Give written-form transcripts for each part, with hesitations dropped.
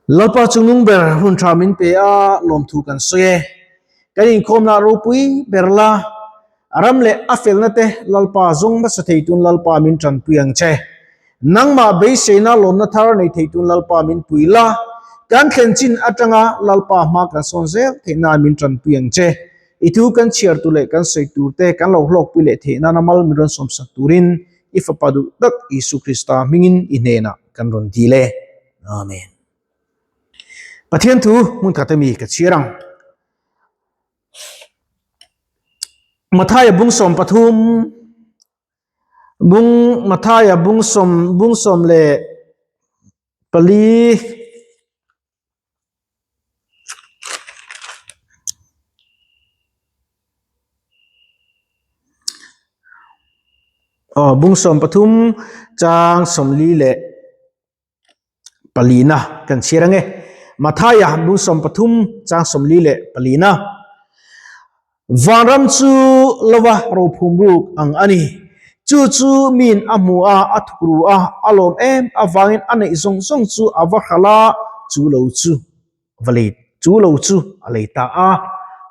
Lalpa chungnung ber hun tha min pe a, lawmthu kan sawi e. Kan inkhawmna ropui ber la, a ram leh a felna te Lalpa zawng hmasa thei tun Lalpa min tanpui ang che. Nangmah beiseina lawmna thar nei thei tun Lalpa min pui la, kan thlen chin atanga Lalpa hma kan sawn zel theih nan min tanpui ang che. I thu kan chhiar tur leh kan sawi tur te kan lo hlawkpui leh theih nana mal min rawn sawmsak turin i Fapa duh tak Isu Krista hmingin i hnenah kan rawn dil e. Amen. Pathian thu hmun khat ami ka chhiar ang. Mathaia bung 13 bung Mathaia bung sawm bung sawm leh pali Aw bung 13 chang 40 leh palina kan chhiar ange. Mathaia bung 13 chang 44na. Vanram chu lova rophum ruk ang a ni. Chu chu miin a hmu a, a thukru a, a lawm em avangin a neih zawng zawng chu a va hralh a, chu lo chu va lei, chu lo chu a lei ta a.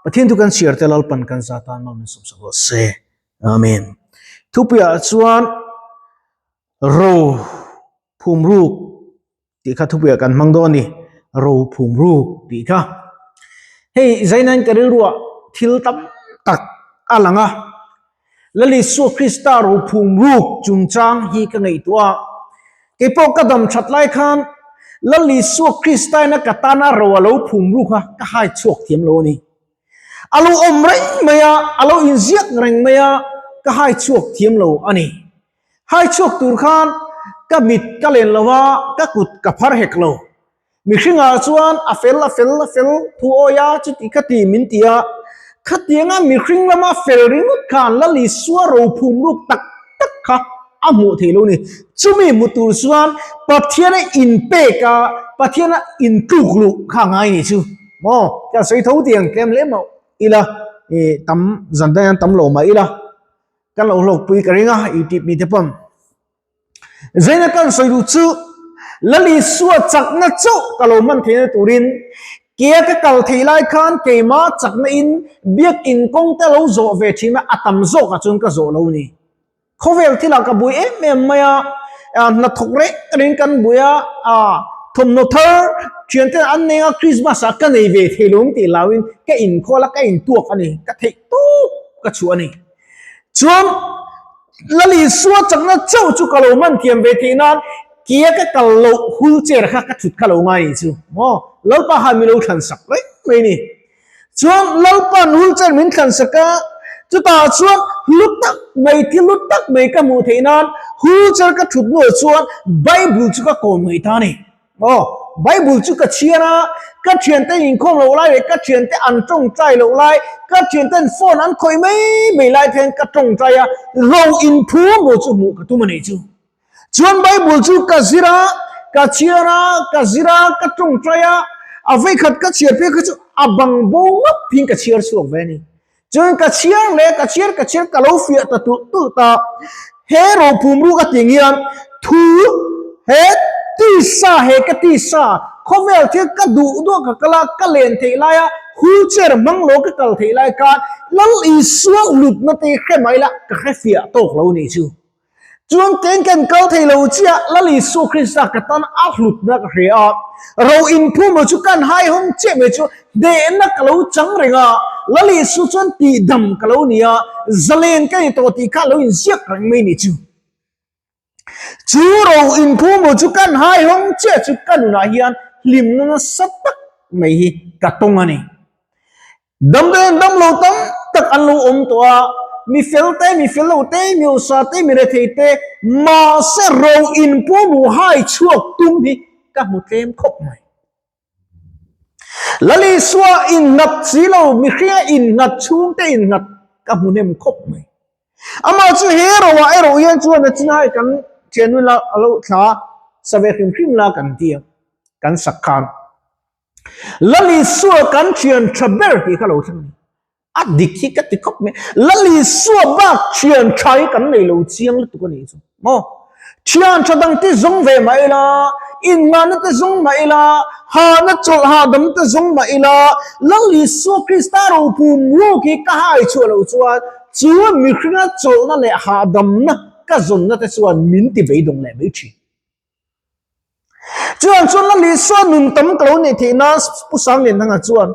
Pathian thu kan chhiar te Lalpan kan za tan mal min sawmsak rawh se. Amen. Thupuiah chuan ro phum ruk tih kha thupuiah kan hmang dawn a ni, ro phum ruk tih kha. Hei zainain ka rilruah thil tam tak a lang a, Lal Isua Krista ro phum ruk chungchang hi ka ngaihtuah a, keipawh ka dam that lai khan Lal Isua Kristaina ka tana ro a lo phum ruk a, ka hai chhuak thiam lo a ni. A lo awm reng mai a, a lo inziak reng mai a, ka hai chhuak thiam lo a ni. Hai chhuak tur khan ka mit ka len lo a, ka kut ka phar hek lo. Mihringah chuan a fel a fel a fel thu awi a, chuti khati min ti a. Khatianga mihring lama fel ringawt khan Lal Isua rophum ruk tak tak kha a hmuh theih lo ni. Chumi hmu tur chuan Pathiana inpek a, Pathiana intluk luh kha a ngai ni chu. Maw, ka sawi tho tiang tlem hle mah ila, tam zan dang hian tam lo mah ila. Kan lo hlawkpui ka ring a, YouTube mite pawn. Zaina kan sawi duh chu Lal Isua chakna chauh ka lo hman theihna turin kea ka kal theih lai khan keima chakna in biakin kawng te lo zawh ve thin a, a tam zawkah chuan ka zawh lo ni. Khawvel thilah ka bui em em mai a, hnathawk reng reng kan bui a, thawmhnaw thar thiante an nei a, Christmas ah ka nei ve thei lo ang tih hlauhin ka inkhawl a, ka intuak a ni, ka theih tawp ka chhuah a ni. Chuan Lal Isua chakna chauh chu ka lo hman thiam ve theih nan kia ka kal loh wheelchair kha ka thut kha lo ngai ni chu maw Lalpa khan min lo thlan sak reng mai ni. Chuan Lalpa'n wheelchair min thlan sak a, chutah chuan hlu tak mai thil hlu tak mai ka hmuh theih nan wheelchair ka thut hnuah chuan Bible chu ka kawm ngei ta a ni. Aw, Bible chu ka chhiar a, ka thiante inkhawm loh lai leh ka thiante an tawngtai loh lai, ka thianten phone an khawih mai mai lai te hian ka tawngtai a, ro inthu maw chu hmuh ka tum a nih chu. Chuan Bible chu ka zir a, ka chhiar a, ka zir a, ka tawngtai a, a vawikhat ka chhiar phei kha chu a bang bo ngawt pheiin ka chhiar chhuak ve a ni. Chuan ka chhiar leh ka chhiar ka chhiar ka lo fiah ta tulh tulh ta. He rophum ruk a ting hian thu he tisa he ka tisa khawvel thil ka duh duh ka kal a ka len theih lai a wheelchair hmang lo ka kal theih lai khan Lal Isua hlutna te hre mai la ka hre fiah tawk lo nih chu. Chuan keng kan kal thei lo chiah Lal Isua Krista ka tan a hlutna ka hria a, ro inphum lo chu kan haihawm chiah mai chu hnehna ka lo chang reng a, Lal Isua chuan tihdam ka lo ni a, zalen ka ni tawh tih kha a lo inziak reng mai ni chu. Chu ro inphum lo chu kan haihawm chiah chu ka nunah hian hlimna nasa tak mai hi ka tawng a ni. Damdawiin damlo tam tak an lo awm tawh a, mi fel te, mi fel lo te, mi hausa te, mi rethei te, mahse ro inpawmawh hai chhuak tum hi ka hmu tlem khawp mai. Lal Isua innghat si lo, mihringa innghat, chhungte innghat ka hmu hnem khawp mai. Amah chu he roah erawh hian chuan a chinai kan thiannu la a lo thla sa ve hrim hrim la kan ti a, kan sak khan. Lal Isua kan thian tha ber tih kha lo thleng a ni. A dik hi ka ti khawp mai. Lal Isua bak thian tha hi kan nei lo chiang lutuk a nih chu maw. Thian tha dang te zawng ve mai la. Innghahna te zawng mah ila, hahna chawlh hahdam te zawng mah ila, Lal Isua Krista ropum ruk hi ka hai chhuah loh chuan chu mihringa chawlhna leh hahdamna ka zawnna te chuan min ti beidawng leh mai thin. Chuan chuan Lal Isua nun tam ka lo neih theih nan Pu Sanglianthanga chuan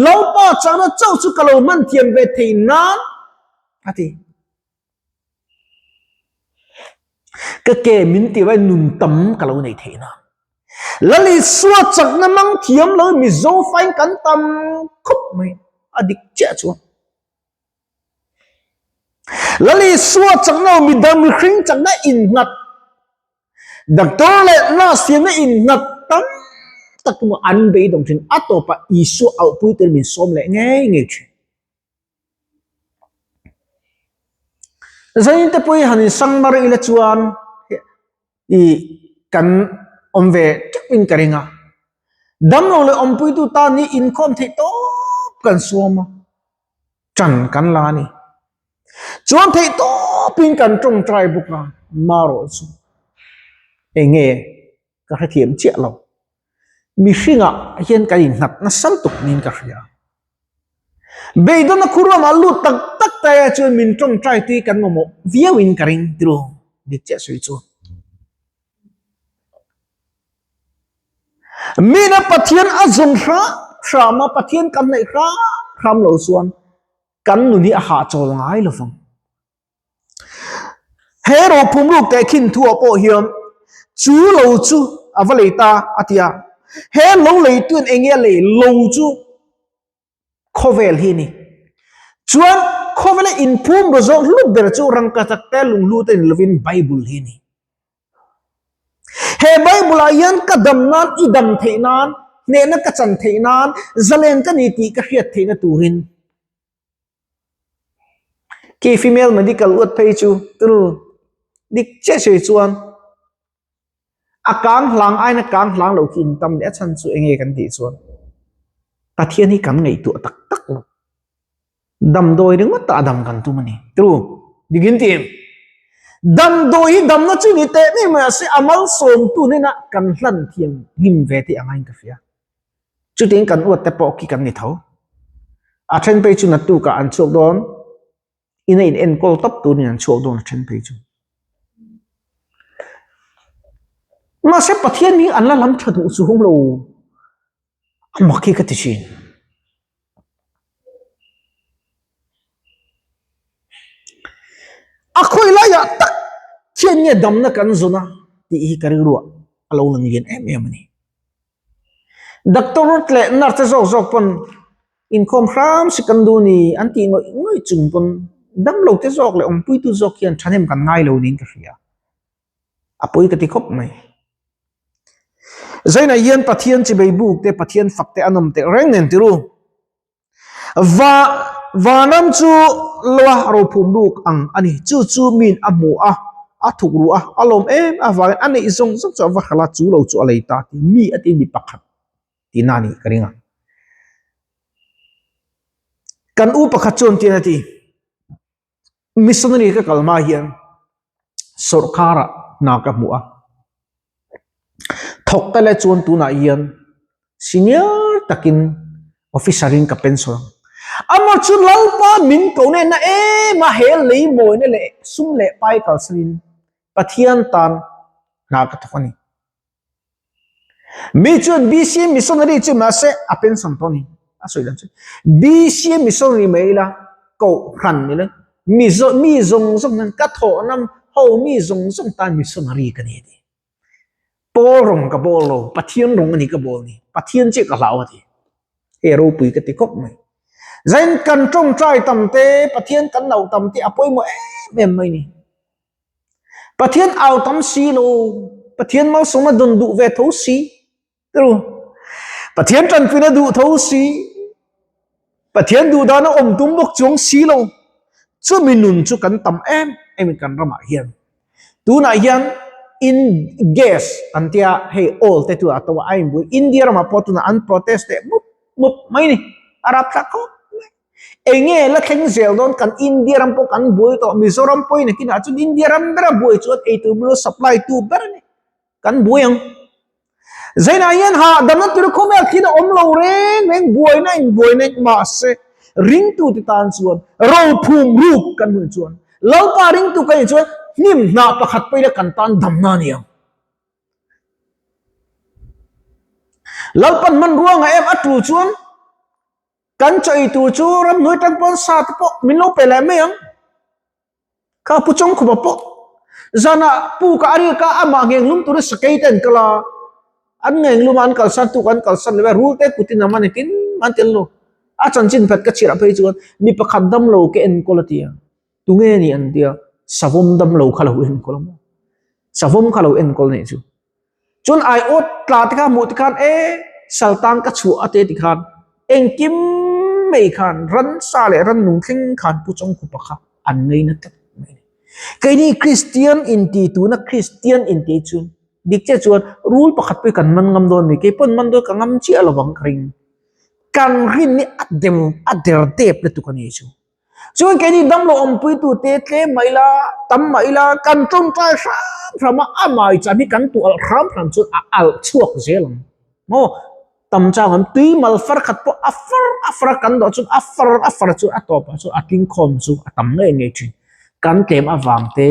Lalpa chakna chauh chu ka lo hman thiam ve theih nan a ti. Ka ke min ti vai nun tam ka lo neih theih nan. Lal Isua chakna mang thiam lo Mizo fain kan tam khawp mai a dik chiah chuan. Lal Isua chakna midang mihring chakna innghat Doctor leh nurse hian a innghat tam tak emaw an beidawng thin a tawpah Isua auhpui tur min sawm leh ngei ngei thin. Zain te pawh hi han insang mar ila chuan i kan awm ve teuh in ka ring a, damlo leh awmpuitu tan hi inkhawm theih tawp kan suam a, ṭan kan la a ni. Chuan theih tawpin kan tawngtai bawk a, marawh chu eng nge ka hrethiam chiah lo. Mihringah hian kan innghat nasa lutuk niin ka hria. Beidawna khuruamah lut tak tak ta e chuan min tawngtai tui kan mamawh viauin ka ring tilo dik chiah sawi chuan. Mina Pathian a zawn hram hram a, Pathian kan hnaih hram hram lo chuan kan nun hi a hahchawl ngai lo vang. He rophum ruk teh khin thu ah pawh hian chu lo chu a va lei ta a ti a, he lo leituin eng nge a lei lo chu khawvel hi a ni. Chuan khawvela inphum ru zawk hlut ber chu rangkachak te lunghlu te ni lovin Bible hi a ni. He Bible ah hian ka dam nan i dam theih nan, hnehna ka chan theih nan, zalen ka ni tih ka hriat theihna turin Khi female medical uat phei chu tunu dik chiah sawi chuan a kang hlang aiin a kang hlang loh khi in tam leh a chhan chu eng nge kan tih chuan Pathian hi kan ngaihtuah tak tak lo. Damdawi ringawt ah dam kan tum a ni. Tunu dik in ti em? Damdawi hi damna chu ni teh mai mai mahse a malsawmtu hnenah kan hlan thiam hlim ve tih a ngaiin ka hria. Chutiang kan uat te pawh khi kan ni tho. A then phei chu naktukah an chhuak dawn, ina in enkawl tawp turin an chhuak dawn a then phei chu. Mahse Pathian hi an la lam tha duh chu hung lo, a mak hi ka ti thin. A khawi laiah tak khian nge damna kan zawn a tih hi ka rilruah a lo lang lian em em a ni. Doctor leh nurse te zawk zawk pawn inkhawm hram si kan duh ni an tih ngawih ngawih chung pawn damlo te zawk leh awmpuitu zawk hian thahnem kan ngai lo niin ka hria. A pawi ka ti khawp mai. Zainah hian Pathian chibei buk te Pathian fak te an awm teh reng nen tiru. Va vanram chu loa rophum ruk ang a ni. Chu chu min a hmu a, a thuk ru a, a lawm em avangin a neih zawng zawng chu a va hralh a, chu lo chu a lei ta tih mi a ti mi pakhat tihna a nih ka ring a. Kan u pakhat chuan tian a ti. Missionary ka kal hma hian sawrkharah hna ka hmu a, thawk te leh chuan tunah hian senior takin officer in ka pension ang. Amah chu Lalpa min ko nena em a he lei mawina leh sum leh pai kalsanin Pathian tan hna ka thawk a ni. Mi chuan BCM missionary chu mahse a pension tawh a ni. A sawi dan chu BCM missionary mai ila kohhran ni lo mi mi zawng zawng nan ka thawhna ho mi zawng zawng tan missionary ka ni a ti. Pawl rawng ka bawl lo, Pathian rawng a ni ka bawl ni. Pathian chiah ka hlau a ti. Hei ropui ka ti khawp mai. Zain kan tawngtai tam te, Pathian kan nauh tam te a pawimawh em em mai ni. Pathian au tam si lo, Pathian malsawmna dawn duh ve tho si, tiru. Pathian tanpuina duh tho si, Pathian duh dana awm tum bawk chuang si lo. Chumi nun chu kan tam em em in kan ramah hian. Tunah hian in gas an tia hei oil te chu a to a inbui India ramah pawh tunah an protest leh mup mup mai ni. A rapthlak khawp mai. Enge la thleng zel dawn kan India ram pawh kan buai tawh Mizoram pawhin a kinah chuan India ram bera buai chuan eitur min lo supply tu ber a ni kan buai ang. Zainah hian hahdamna tur khawvel thil a awm lo reng reng, buaina in buaina in mahse ringtute tan chuan rophum ruk kan hmuh chuan Lalpa ringtu kan nih chuan hnim hnah pakhat pawh ila kan tan damna a ni ang. Lalpan hmanrua ngah em a tul chuan kan chaw ei tur chu ramhnuai tan pawn sa te pawh min lo pe leh mai ang. Kha pu Chawngkhupa pawh zanah pu ka a rilka amah ngeng lum tura sakei te an kal a, an ngeng lum a an kalsan tuk an kalsan leh a rul te kutin a man engtin an tel lo. A chanchin phet ka chhiarah phei chuan mi pakhat damlo ka enkawl a ti a, tunge ni an tia savawm damlo kha lo enkawl a maw? Savawm kha lo enkawl a nih chu. Chuan aiawt tla te kha hmuh te khan e saltan ka chhuah a te ti khan engkim mai khan ransa leh rannung thleng khan Pu Chawngkhupa kha an ngaina tlat mai a ni. Keini Kristian inti tuna Kristian inti chu dik chiah chuan rul pakhat pawh hi kan man ngam dawn a ni. Keipawn man dawn ka ngam chiah lo vang ka ring. Kan rin hi a dem a der dep lutuk a ni chu. Chuan keini damlo awmpuitute tlem mah ila, tam mah ila, kan tawngtai hram hram a, a maicham hi kan tuah alh hram hram chuan a alh chhuak zel ang. Maw? Tam chang ang tui mal far khat pawh a far a far a kan dawh chuan a far a far chu a tawpah chuan a tlingkhawm chu a tam ngei ngei thin. Kan tlem avang te,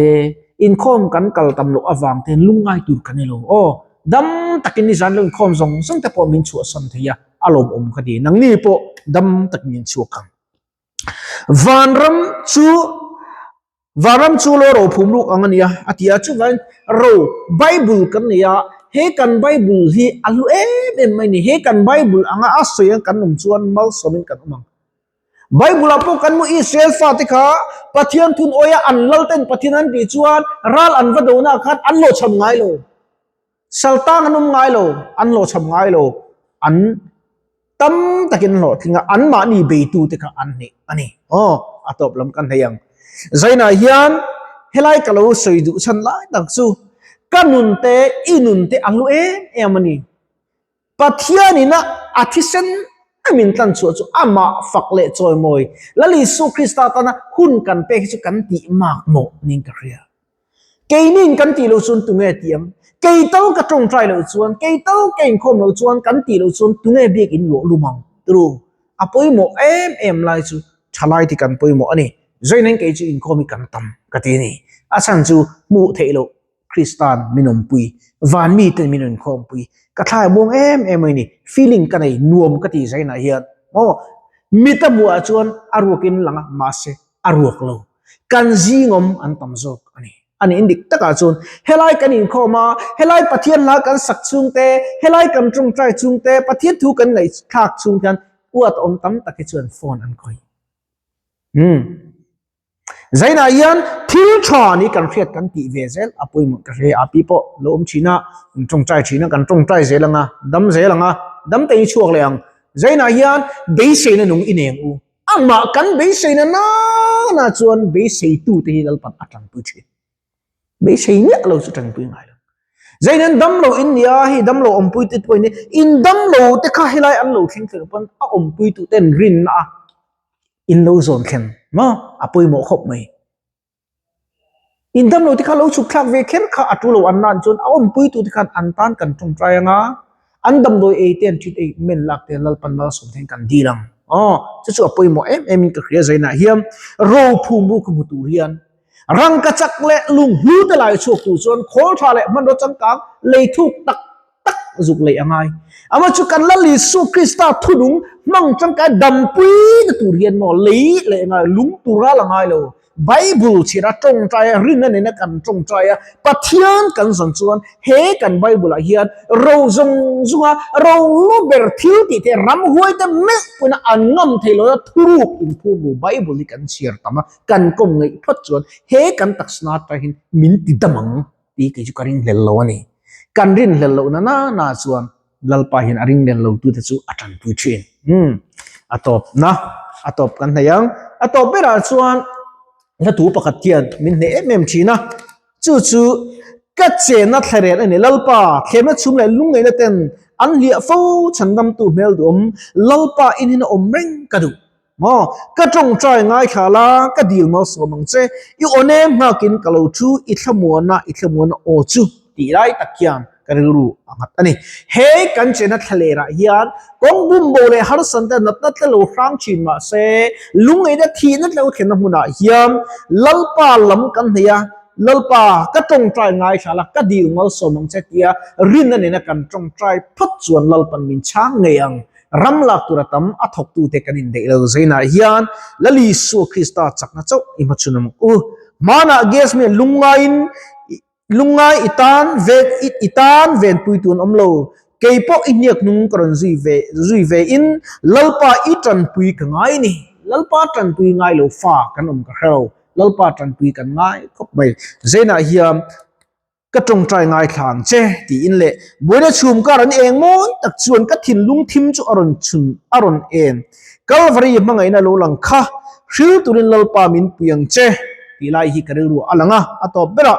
inkhawm kan kal tam loh avang te lungngai tur kan ni lo. Aw, dam takin nizan lo inkhawm zawng zawng te pawh min chhuahsan thei a, a lawmawm ka ti. Nangni pawh dam takin in chhuak ang. Vanram chu Vanram chu lo ro phum ruk ang a nia a ti a, chuvangin ro Bible kan nei a, he kan Bible hi a hlu em em mai a ni, he kan Bible anga a sawi ang kan awm chuan malsawmin kan awm ang. Bible ah pawh kan hmu Israel fate kha Pathian thun awia an lal ten Pathian an tih chuan ral an va do na khan an hlawhchham ngai lo. Saltang an awm ngai lo, an hlawhchham ngai lo, an tam takin an hlawhtling a, anmahni beitute kha an hneh a ni. Aw, a tawp lam kan hnei ang. Zainah hian helai ka lo sawi duh chhan lai tak chu ka nun te, i nun te a hlu em em a ni. Pathianin a a thisen a min tlan chhuah chu amah fak leh chawimawi Lal Isu Krista tana hun kan pek hi chu kan tih mak mawh niin ka hria. Keiniin kan tih loh chuan tunge tih ang? Kei tal ka tawngtai loh chuan, kei tal ka inkhawm loh chuan, kan tih loh chuan tunge biak in luah lum ang? Turu, a pawimawh em em lai chu thalai ti kan pawimawh a ni. Zainain kei chu inkhawm hi kan tam ka ti a ni. A chhan chu hmuh theih loh Kristan min awmpui, van miten min rawn khawmpui. Ka thlai a muang em em mai a ni. Feeling ka nei, nuam ka ti zainah hian maw mit a hmuhah chuan a ruakin lang a, mahse a ruak lo. Kan zingawm an tam zawk a ni. A nih dik takah chuan helai kan inkhawm a, helai Pathian hla kan sak chhung te, helai kan tawngtai chhung te, Pathian thu kan ngaihthlak chhung hian uat awm tam tak hi chuan phone an khawih. Umm. Zainah hian thil tha ni kan hriat kan tih ve zel a pawimawh ka hre a, pi pawh lo awm thin a, kan tawngtai thin a, kan tawngtai zel ang a, dam zel ang a, dam te hi chhuak leh ang. Zainah hian beiseina nung i neng u. Amah kan beiseina nana chuan beiseitute hi Lalpan a tanpui thin. Beisei miah lo chu tanpui ngai lo. Zain an damlo in nia, hei damlo awmpui te pawh in ni, in damlo te kha helai an lo thleng thleng pawn a awmpui tu ten rinna a in lo zawn thlen maw a pawimawh khawp mai. In damlo te kha lo chhuk thlak ve kher kha a tu lo an nan chuan a awmpui tu te khan an tan kan tawngtai anga an damdawi ei te an thit ei men lak te Lalpan malsawm theng kan dil ang. Aw chu chu a pawimawh em em in ka hria zainah hian rophum ru ka hmu tur hian rangka chak leh lunghlu te lai chhuak tur chuan khawl tha leh hmanraw changkang lei thuk tak tak zuk lei a ngai. Ama chu kan Lal Isu Krista thunung hmang tangkai dampui na tur hian maw lei leh ngai lung tur ral a ngai lo. Bible chhir a tawngtai a rinna nena kan tawngtai a Pathian kan zawn chuan he kan Bible ah hian ro zawng zawng a ro lu ber thil tih te ramhuai te meuh pawhin an ngam thei lo a thuruk inphum ru Bible hi kan chhiar tam a kan kawm ngaih phawt chuan he kan taksa atang hian min ti dam ang. Tih kei chu ka ring hlel lo a ni. Kan rin hlel loh na na na chuan Lalpa hian a ring hlel lo tute chu a tanpui thin. Umm a tawp na, a tawp kan hnaih ang. A tawp berah chuan hla thu pakhat hian min hneh em em thin a, chu chu ka chenna thlarel a ni. Lalpa thlemna chhum leh lungngaihna ten an hliah fo chhandamtu hmel duhawm Lalpa in hin a awm reng ka duh. Maw, ka tawngtai ngaithla la, ka dil malsawm ang che, i aw nem nghakin ka lo thu, i thlamuana, i thlamuana aw chu tih lai tak hian. ka rilru a nghat a ni. He kan chena thlalerah hian kawng bumbo leh harsan te natna tle lo hrang thin mah se, lungngeihna thihna tle lo thlenna hmunah hian Lalpa lam kan hneih a, Lalpa ka tawngtai ngaithla la, ka dil malsawm ang che tia rinna nena kan tawngtai phawt chuan Lalpan min chhang ngei ang. Ram lak tur a tam a thawktute kan indeih lo zainah hian Lal Isua Krista chakna chauh i hmachhun ang u. Hmanah gas mi lungngaiin lungngai i tan ven i tan venpui tu an awm lo. Kei pawh i hniak hnung ka rawn zui ve zui ve in Lalpa i tanpui ka ngai ni. Lalpa tanpui ngai lo fa kan awm ka hre lo. Lalpa tanpui kan ngai khawp mai. Zainah hian Ka tawngtai ngaithla ang che, tiin leh buaina chhum kar an eng mawi tak chuan ka thinlung thim chu a rawn chhun a rawn en. Kalvari hmangaihna lo lang kha hril turin Lalpa min pui ang che, tih lai hi ka rilru a lang a, a tawp ber a,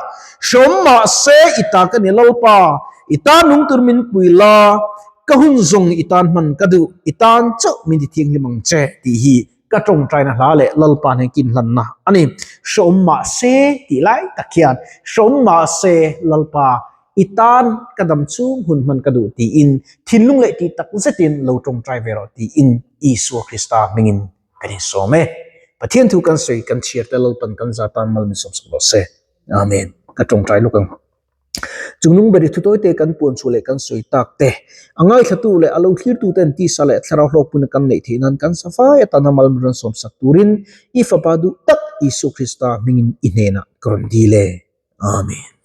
Hreawm mahse i ta ka ni Lalpa, i tan nung tur min pui la, ka hun zawng i tan hman ka duh, i tan chauh min ti thianghlim ang che, tih hi Ka tawngtaina hla leh Lalpa nen kinhlanna a ni. Hreawm mah se tih lai tak hian hreawm mah se Lalpa i tan ka dam chung hun hman ka duh tiin thinlung leh tih tak zetin lo tawngtai ve rawh tiin Isua Krista hmingin kan insawm e. Pathian thu kan sawi kan chhiar te Lalpan kan za tan mal min sawmsak rawh se. Amen. Ka tawngtai lawk ang. Chungnung beri thutawite kan puan chhuah leh kan sawi tak te, a ngaithlatu leh a lo thlirtu ten tisa leh thlarau hlawkpuna kan neih theih nan kan safai atana mal min rawn sawmsak turin i Fapa duh tak Isua Krista hmingin i hnenah ka rawn dil e. Amen.